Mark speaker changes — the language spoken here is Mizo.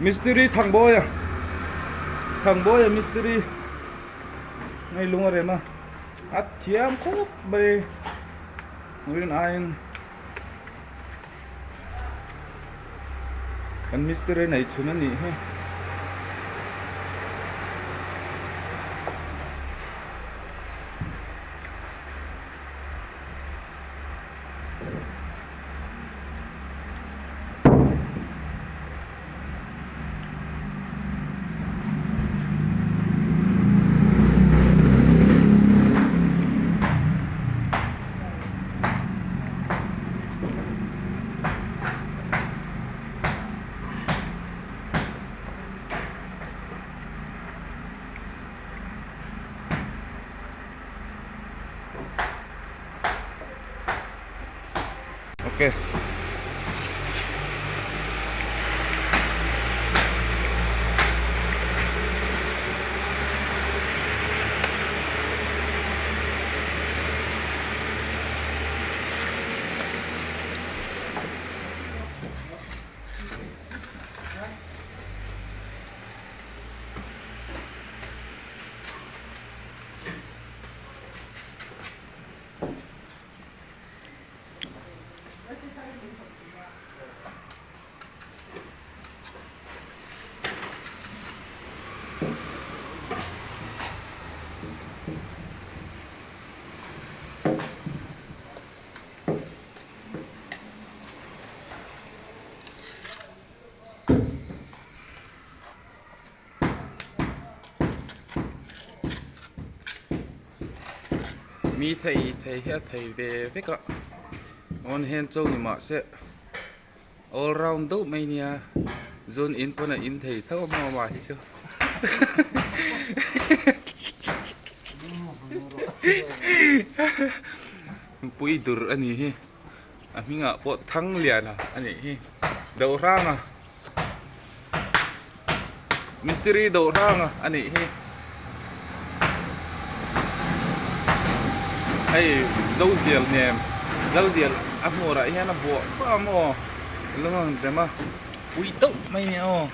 Speaker 1: Mistiri Thangbawia Thangbawia mistiri hei lung a rem a a thiam khawp mai rin aiin kan mistiri nei chhun a nih hi. Ok. Mi thei thei hi a thei ve vek a awn hian cho ni mah se all round deuh mai nia zun in pawn a in thei tho a maw mah hi chu pui dur a ni hi a hmingah pawh Thangliana a nih hi deuh hrang a. Mistiri dawh hrang a anih hi hei zozial nem zozial a hmurah hian a vuah vah a maw lung ang tem a pui deuh mai nia aw.